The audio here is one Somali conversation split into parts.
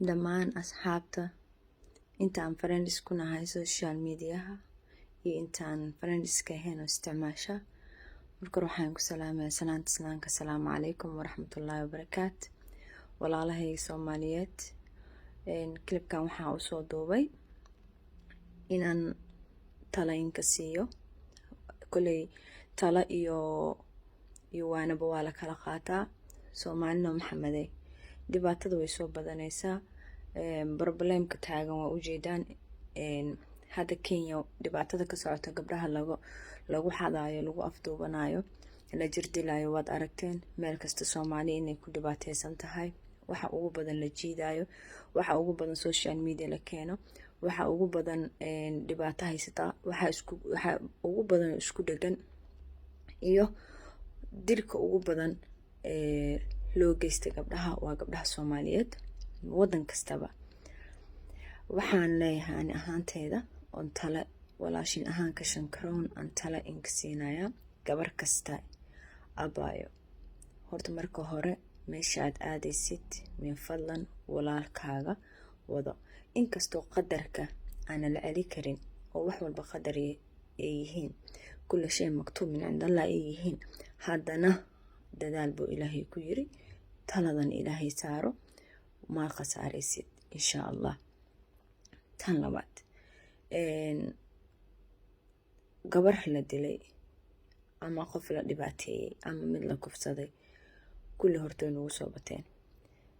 Dhammaan asxaabta inta aan friends ku nahay social mediaha iyo intaan friendska ahayn oo isticmaasha, marka hore waxaan ku salaamayaa salaanta islaamka: asalaamu calaykum waraxmatullaahi wabarakaatu. Walaalahayga Soomaaliyeed, clipkan waxaa usoo duubay inaan talaynka siiyo. Koley talo iyo waanaba waa la kala qaataa. Soomaalina Maxamede, dhibaatada way soo badanaysaa. Problemka taagan waa ujeedaan. Hadda Kenya dhibaatada ka socota, gabdhaha lagu xadaayo, lagu afduubanayo, la jirdilayo, waad aragteen. Meel kasta Soomaali inay ku dhibaateysan tahay. Waxa ugu badan la jiidayo, waxa ugu badan social media la keeno, waxa ugu badan dhibaato haysata, waxa ugu badan isku dhegan iyo dilka ugu badan loo geystay gabdhaha waa gabdhaha Soomaaliyeed wadan kastaba. Waxaan leeyahay, ani ahaanteeda oon tale walaashin ahaan ka shankaroon aan tale inka siinayaa gabar kasta: abaayo, horta marka hore meesha aad aadaysid min fadlan walaalkaaga wado. Inkastoo qadarka aana la celi karin oo wax walba qadar ay yihiin, kulla shay maktuub min cindallah ay yihiin, haddana dadaal buu Ilaahay ku yiri, taladan Ilaahay saaro, maa khasaaraysid, insha Allah. Tan labaad, gabar la dilay ama qof la dhibaateeyey ama mid la kufsaday, kulli horta way nagu soo bateen.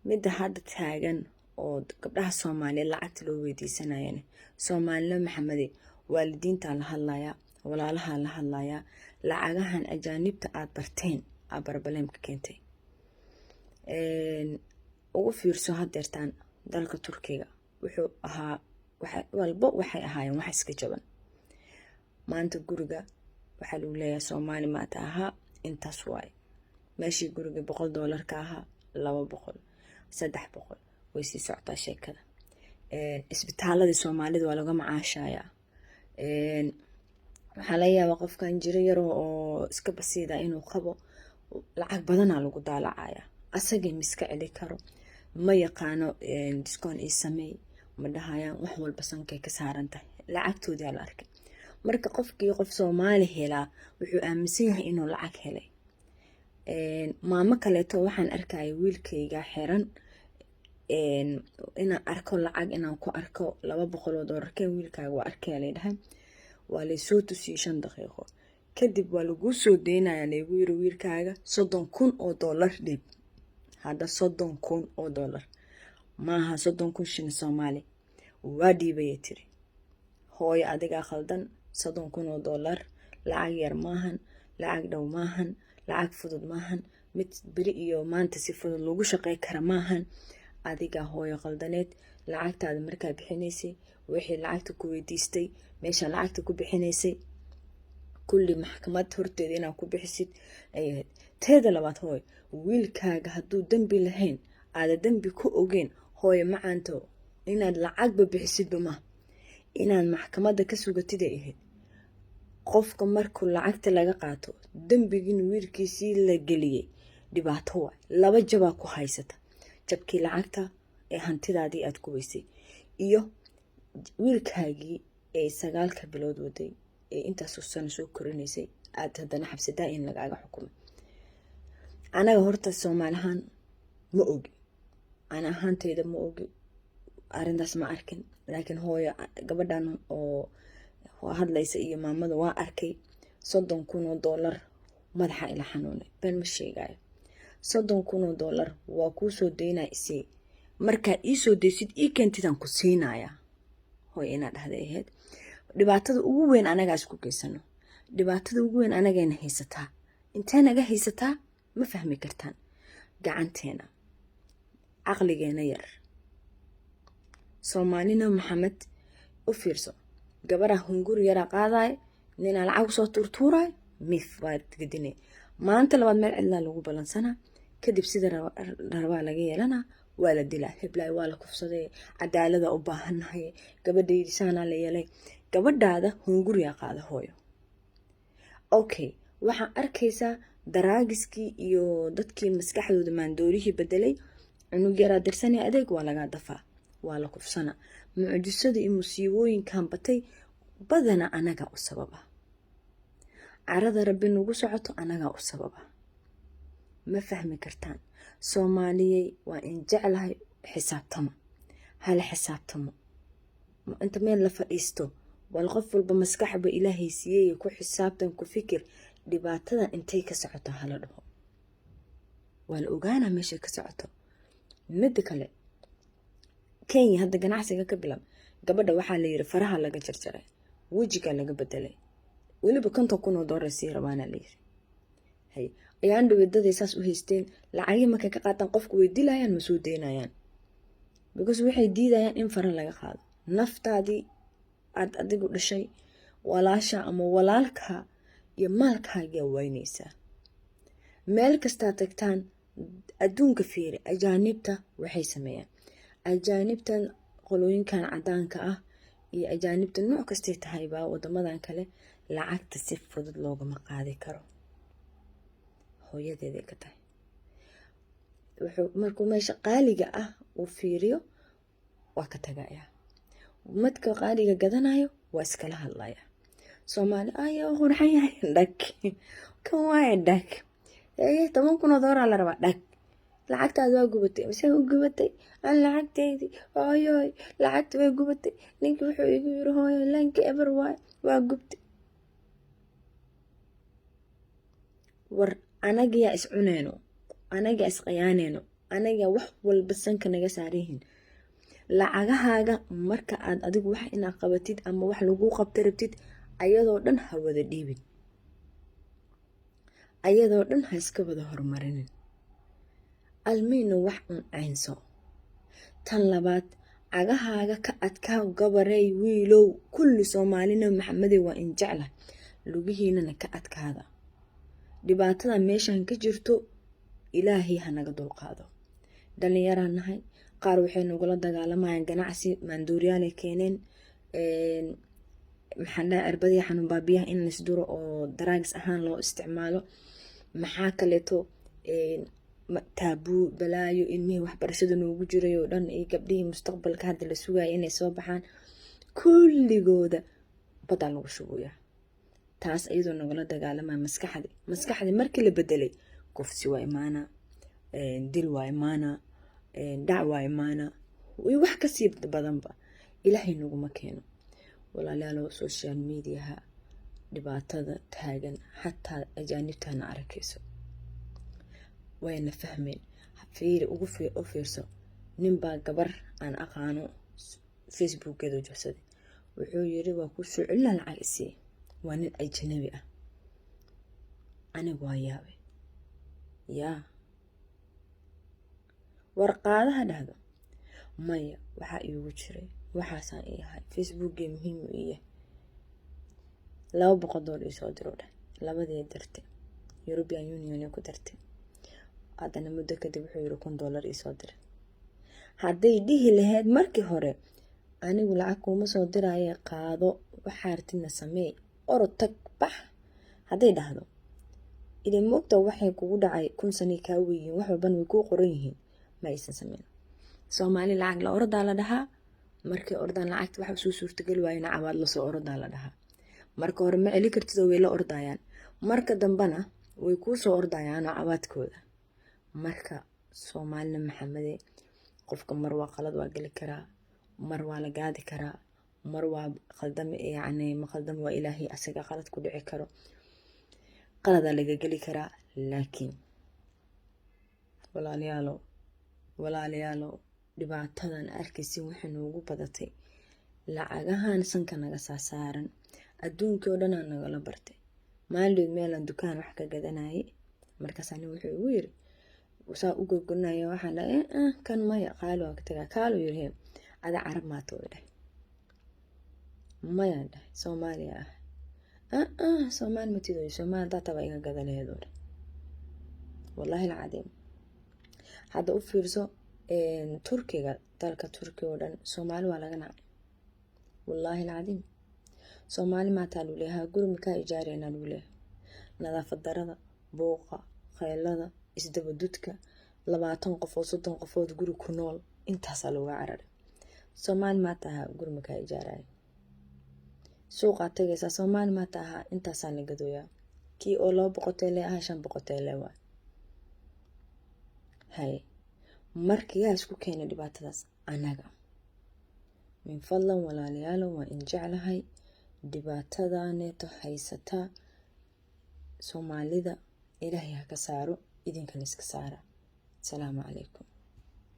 Midda hadda taagan oo gabdhaha Soomaaliyeed lacagta loo weydiisanayana, Soomaalina Maxamede, waalidiintaa la hadlayaa, walaalahaa la hadlayaa: lacagahan ajaanibta aad barteen aa problemka keentay. Ugu fiirso, hadeertaan dalka Turkiga wuxuu ahaa walbo waxay ahaayeen wax iska jaban. Maanta guriga waxaa lagu leeyahay, "Soomaali maata ahaa, intaas waaye." Meeshii guriga $100 ka ahaa, 200, 300, way sii socotaa sheekada. Isbitaaladii Soomaalida waa laga macaashayaa. Waxaa laga yaabaa qofkan jiro yaro oo iska basiida inuu qabo, lacag badanaa lagu daalacaya. Asagii miska celi karo, ma yaqaano. "Discount ii sameey," ma dhahayaan. Wax walba sankay ka saaran tahay, lacagtoodii la arkay. Marka qofkii qof Soomaali helaa wuxuu aaminsan yahay inuu lacag helay. Maamo kaleeto waxaan arkaya, "Wiilkayga xiran inaan arko lacag, inaan ku arko $200 keen wiilkaaga." Waa arkaya laydhahay, waa laysoo tusiyey. 5 daqiiqo kadib waa laguu soo deynaya, laygu yiri, "Wiilkaaga $30,000 dhiib." Hadda $30,000 maaha, 30,000 shilin Soomaali. "Waa dhiibaya," tiri. Hooyo, adigaa khaldan. $30,000 lacag yar maahan, lacag dhow maahan, lacag fudud maahan, mid beri iyo maanta si fudud lagu shaqey kara maahan. Adigaa, hooyo, qaldaneed. Lacagtaada markaa bixinaysay, wixii lacagta ku weydiistay, meesha lacagta ku bixinaysay, kulli maxkamad horteeda inaad ku bixisid ay ahayd. Teeda labaad, hooyo, wiilkaaga hadduu dembi lahayn, aada dembi ku ogeyn, hooyo macaanto, inaad lacagba bixisidba maha, inaad maxkamadda ka sugatid ay ahayd. Qofka markuu lacagta laga qaato, dembigin wiilkiisii la geliyey, dhibaato waay. Laba jabaa ku haysata: jabkii lacagta ee hantidaadii aad ku weysay iyo wiilkaagii ee 9-ka bilood waday ee intaasoo sano soo korinaysay aad haddana xabsidaa in lagaaga xukumay. Anaga horta Soomaalihaan ma ogi, ana ahaanteyda ma ogi, arrintaas ma arkin, laakiin hooyo gabadhan oo hadlaysa iyo maamada waa arkay. $30,000 madaxa ila xanuunay, been ma sheegayo. $30,000 waa kuu soo daynaa, isii. Markaad iisoo daysid, ii keentidaan ku siinayaa. Hooy, inaad dhahday ahayd. Dhibaatada ugu weyn anagaas ku geysano, dhibaatada ugu weyn anagayna haysataa. Intee naga haysataa ma fahmi kartaan. Gacanteena, caqligeena yar. Soomaalina Maxamed, u fiirso: gabaraa hunguri yaraa qaadaya, ninaa lacag usoo tuurtuurayo, mif waad gedinay. Maalinta labaad meel cidlaa lagu balansanaa, kadib sida rabaa laga yeelanaa, waa la dilaa. "Heblaay waa la kufsaday, cadaalada u baahannahay, gabadhaydi saanaa la yeelay." Gabadhaada hunguriyaa qaada, hooyo. Okay, waxaa arkaysaa drugs-kii iyo dadkii maskaxdooda maandoorihii bedelay. Cunug yaraa dirsanaya adeeg, waa lagaa dafaa, waa la kufsana. Mucjisada iyo musiibooyinkan batay badana anagaa u sababa. Carada Rabbi nagu socoto anagaa u sababa. Ma fahmi kartaan? Soomaaliyey, waa in jeclahay. Xisaabtamo, hala xisaabtamo. Inta meel la fadhiisto, wal qof walba maskaxba Ilaahay siiyey, ku xisaabtan, ku fikir. Dhibaatada intay ka socoto hala dhaho, waa la ogaanaa meeshay ka socoto. Midda kale, Kenya hadda ganacsiga ka bilaab. Gabadha waxaa la yiri faraha laga jarjaray, wejiga laga bedelay, weliba $50,000 sii rabaana la yiri. Hay, ayaan dhawedaday saas u haysteen. Lacagii markay ka qaataan qofku, way dilayaan, ma soo daynayaan, because waxay diidayaan in fara laga qaado. Naftaadii aad adigu dhashay, walaasha ama walaalka iyo maalkaagaa waynaysaa. Meel kastaa tagtaan adduunka, fiiri ajaanibta waxay sameeyaan. Ajaanibtan, qolooyinkan cadaanka ah iyo ajaanibta nooc kastay tahayba, wadamadan kale lacagta si fudud loogama qaadi karo. Hooyadeeday ka tahay. Wuxuu markuu meesha qaaliga ah uu fiiriyo, waa ka tagayaa. Madka qaaliga gadanayo waa iskala hadlaya. Soomaali aya qurxan yahay, dhag, kan waaye, dhag, ee $10,000 la rabaa, dhag, lacagtaada waa gubatay. Mise u gubatay aan lacagteydii? Hooyoy, lacagta way gubatay. Ninkii wuxuu igu yiri, "Hooyo, laanka eber waay, waa gubtay." War anagiyaa is cuneyno, anagaa is khiyaaneyno, anagaa wax walba sanka naga saaranyihiin. Lacagahaaga marka aad adigu wax inaad qabatid ama wax laguu qabta rabtid, ayadoo dhan ha wada dhiibin, ayadoo dhan ha iska wada horumarinin. Almiino wax un caynso. Tan labaad, cagahaaga ka adkaaw. Gabarey, wiilow, kulli Soomaalina, Maxamedey, waa in jecla. Lugihiinana ka adkaada. Dhibaatada meeshan ka jirto Ilaahay ha naga dulqaado. Dhallinyaraan nahay. Qaar waxay nagula dagaalamayaan ganacsi maanduuriyaalay keeneen. Maxaan dhahay, cirbadihi xanuun baabiyaha in laisduro oo drugs ahaan loo isticmaalo. Maxaa kaleeto, taabuu, balaayo, ilmihii waxbarashada noogu jiray oo dhan iyo gabdhihii mustaqbalka hadda la sugaya inay soo baxaan, kulligooda badaa lagu shubuyaa. Taas iyadoo nagula dagaalamaya maskaxdi. Maskaxdi markii la bedelay, kufsi waa imaana, dil waa imaana, dhac waa imaana, iyo wax kasii badanba. Ilaahay naguma keeno. Walaalayaalo, social mediaha dhibaatada taagan, xataa ajaanibtana arkayso, wayna fahmeen. Fiiri, ugu u fiirso, ninbaa gabar aan aqaano Facebookeedu jabsaday. Wuxuu yiri, "Waa kuu soo celina, lacag isii." Waa nin ajnabi ah. Anigu waa yaabay. Yaa warqaadaha dhahdo, maya, waxaa iigu jiray, waxaasaan ii ahay, Facebookgee muhiim u ii yahay, $200 iisoo diro dheh. Labadii dirtay, European Union ku dartay. Haddana muddo kadib wuxuu yiri, "$1000 iisoo diray." Hadday dhihi lahayd markii hore, "Anigu lacag kuuma soo diraaye, qaado, waxaa ratidna samee, orod, tag, bax," hadday dhahdo, ilaa moogta waxay kugu dhacay 1000 sanay kaa weyihiin, wax walbana way kuu qoran yihiin. Ma aysan sameyn. Soomaali lacag la orodaa la dhahaa. Markay ordaan lacagta waxa soo suurtageli waayena, cabaad lasoo orodaa la dhahaa. Marka hore ma celi kartid oo way la ordayaan, marka dambena way kuu soo ordayaanoo cabaadkooda. Marka Soomaalina Maxamede, qofka mar waa qalad waa geli karaa, mar waa la gaadi karaa, mar waa qaldame, yacni ma qaldame, waa Ilaahay, asaga qalad ku dhici karo, qaladaa laga geli karaa. Laakiin walaalayaalow, walaalayaalow, dhibaatadan arkaysin waxay noogu badatay lacagahan sanka naga saasaaran. Adduunkii oo dhanaa nagala bartay. Maalin meelaan dukaan wax ka gadanayay, markaasaa nin wuxuu igu yiri, saa u gorgorinaya, waxaan dhahay, "Kan maya, qaali, waa ka tagaa." Kaalu yiri, "Ada Carab maata?" Way dhahay. "Mayaan," dhahay, "Soomaaliya ah." "Soomaali matido, Soomaali data baa iga gada laheed," oo dhahay. Wallaahi alcadiim. Hadda u fiirso Turkiga, dalka Turkiga oo dhan Soomaali waa laga nacay. Wallaahi alcadiim, Soomaali maataa lagu leeyahay, guri makaa ijaaraynaa lagu leeyahay. Nadaafad darada, buuqa, khaylada, isdabadudka. 20 qofood, 30 qofood guri ku nool, intaasaa looga cararay. Soomaali maata ahaa, guri makaa ijaaraya. Suuqaa tagaysaa, Soomaali maata ahaa, intaasaa la gadooyaa. Kii oo 200 teele ahaa, 500 teele waay. Hay, marka yaa isku keenay dhibaatadaas? Annaga. Min fadlan, walaalayaalo, waa in jeclahay. Dhibaatadaneeto haysataa Soomaalida, Ilaahay ha ka saaro, idinkana iska saara. Asalaamu calaykum.